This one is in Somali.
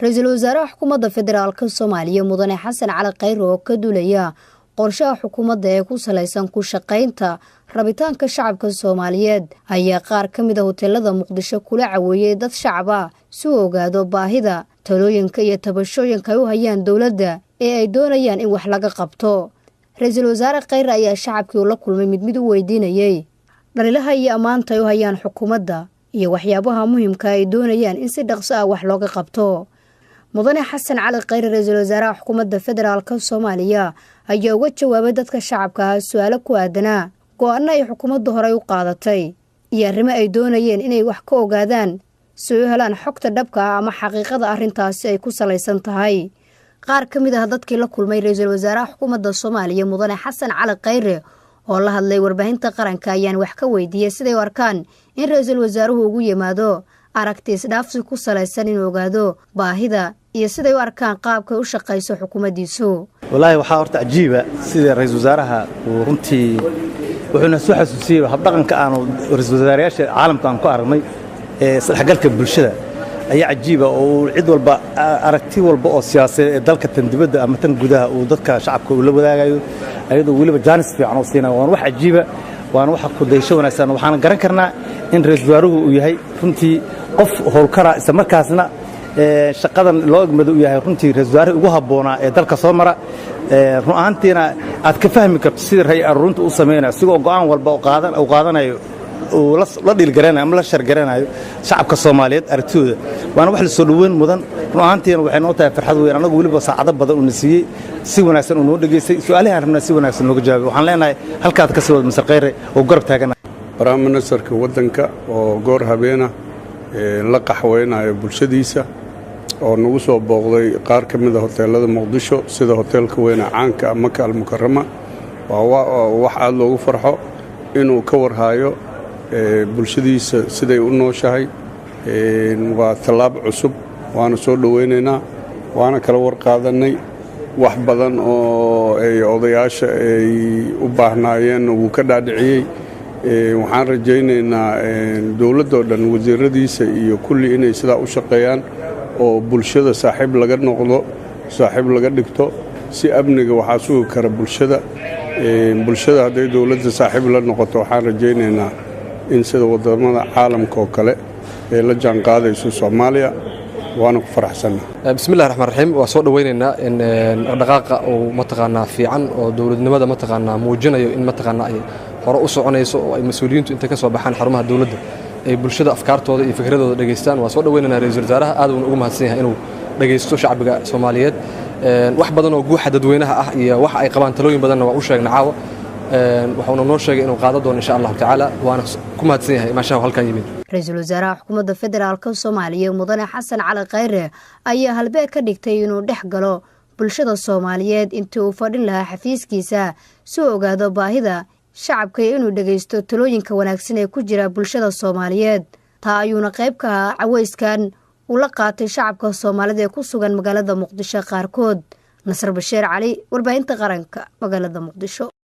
Ra-iisul wasaaraha xukuumadda federaalka Soomaaliya, Mudane Xasan Cali Khayre, oo ka duulaya qorshaha xukuumadda ee ku salaysan ku shaqaynta rabitaanka shacabka Soomaaliyeed, ayaa qaar ka mid a hoteelada Muqdisho kula caweeyey dad shacab ah si uu ogaado baahida, talooyinka iyo tabashooyinka ay u hayaan dowladda ee ay doonayaan in wax laga qabto. Ra-iisul wasaare Khayre ayaa shacabkii uu la kulmay mid mid u weydiinayey dhaliilaha iyo ammaanta ay u hayaan xukuumadda iyo waxyaabaha muhiimka ay doonayaan in si dhaqso ah wax looga qabto. Mudane Xasan Cali Khayre, ra-iisul wasaaraha xukuumadda federaalka Soomaaliya, ayaa uga jawaabay dadka shacabka ah su-aalo ku aadanaa go-aano ay xukuumadda horey u qaadatay iyo arrimo ay doonayeen inay wax ka ogaadaan si ay u helaan xogta dhabka ah ama xaqiiqada arrintaasi ay ku salaysan tahay. Qaar ka mid ah dadkii la kulmay ra-iisul wasaaraha xukuumadda Soomaaliya, Mudane Xasan Cali Khayre, oo la hadlay warbaahinta qaranka, ayaan wax ka weydiiyey siday u arkaan in ra-iisul wasaaruhu ugu yimaado aragti isdhaafsi ku salaysan inuu ogaado baahida iyo siday u arkaan qaabkay u shaqayso xukuumaddiisu. Wallaahi, waxaa horta cajiiba sida ra-iisul wasaaraha uu runtii wuxuuna soo xasuusiyey habdhaqanka aanu ra-iisul wasaarayaasha caalamka aan ku aragnay ee isdhexgalka bulshada ayaa cajiiba, oo uu cid walba, aragti walba oo siyaasadeed ee dalka, tan dibadda ama tan gudaha, uu dadka shacabka uu la wadaagayo, ayadoo weliba jaanis fiican oo siinayo. Waana wax cajiiba, waana waxa kudaysho wanaagsan. Waxaana garan karnaa in ra-iisul wasaaruhu uu yahay runtii qof howlkara, isla markaasna shaqadan loo egmado uu yahay runtii ra-isul wasaarihii ugu habboonaa ee dalka soo mara. Run ahaantiina aad ka fahmi karto sida ray aruurinta u samaynayo, isigoo go'aan walba uu qaadanayo uu la dhiilgaranayo ama la shargaranayo shacabka Soomaaliyeed aragtidooda. Waana wax la soo dhoweyn mudan. Run ahaantiina waxay noo tahay farxad weyn annagu weliba saacado badan uuna siiyey, si wanaagsan uu noo dhegaystay, su'aalahi aan rabnaa si wanaagsan nooga jawaabay. Waxaan leenahay halkaad ka sii wad, Mister Khayre, oo garab taagana. Prime ministerka waddanka oo goor habeena la qaxweynayo bulshadiisa oo nagu soo booqday qaar ka mida hoteelada Muqdisho, sida hoteelka weyne caanka Maka Almukarama, waa wax aad loogu farxo inuu ka warhaayo bulshadiisa siday u nooshahay. Waa tallaab cusub, waana soo dhoweynaynaa, waana kala warqaadannay. Wax badan oo ay odayaasha ay u baahnaayeen wuu ka dhaadhiciyey. Waxaan rajaynaynaa dowladdoo dhan, wasiiradiisa iyo kulli, inay sidaa u shaqeeyaan oo bulshada saaxiib laga noqdo, saaxiib laga dhigto, si amniga waxaa sugi kara bulshada. Bulshada hadday dowladda saaxiib la noqoto, waxaan rajaynaynaa in sida waddamada caalamka oo kale ay la jaan qaadayso Soomaaliya, waana ku faraxsanna. Bismillahi raxmaan raxiim. Waa soo dhoweynaynaa in dhaqdhaqaaqa uu mataqaanaa fiican oo dowladnimada mataqaanaa muujinayo in mataqaanaa ay hore u soconayso, oo ay mas-uuliyiintu intay ka soo baxaan xarumaha dowladda ay bulshada afkaartooda iyo fikradooda dhegaystaan. Waa soo dhoweynaynaa ra-iisul wasaaraha, aad uuna ugu mahadsan yahay inuu dhegaysto shacbiga Soomaaliyeed. Wax badan oo guuxa dadweynaha ah iyo waxa ay qabaan, talooyin badanna waa u sheegnay caawa, waxuuna noo sheegay inuu qaadan doono insha Allahu tacaala, waana ku mahadsan yahay maashahu halkan yimid. Ra-iisul wasaaraha xukuumadda federaalka Soomaaliya, Mudane Xasan Cali Khayre, ayaa halbeeg ka dhigtay inuu dhex galo bulshada Soomaaliyeed intii uu fadhin lahaa xafiiskiisa, si uu ogaado baahida shacabka iyo inuu dhegaysto talooyinka wanaagsan ee ku jira bulshada Soomaaliyeed. Taa ayuuna qayb ka ahaa caweyskan uu la qaatay shacabka Soomaalida ee ku sugan magaalada Muqdisho qaarkood. Nasar Basheer Cali, warbaahinta qaranka, magaalada Muqdisho.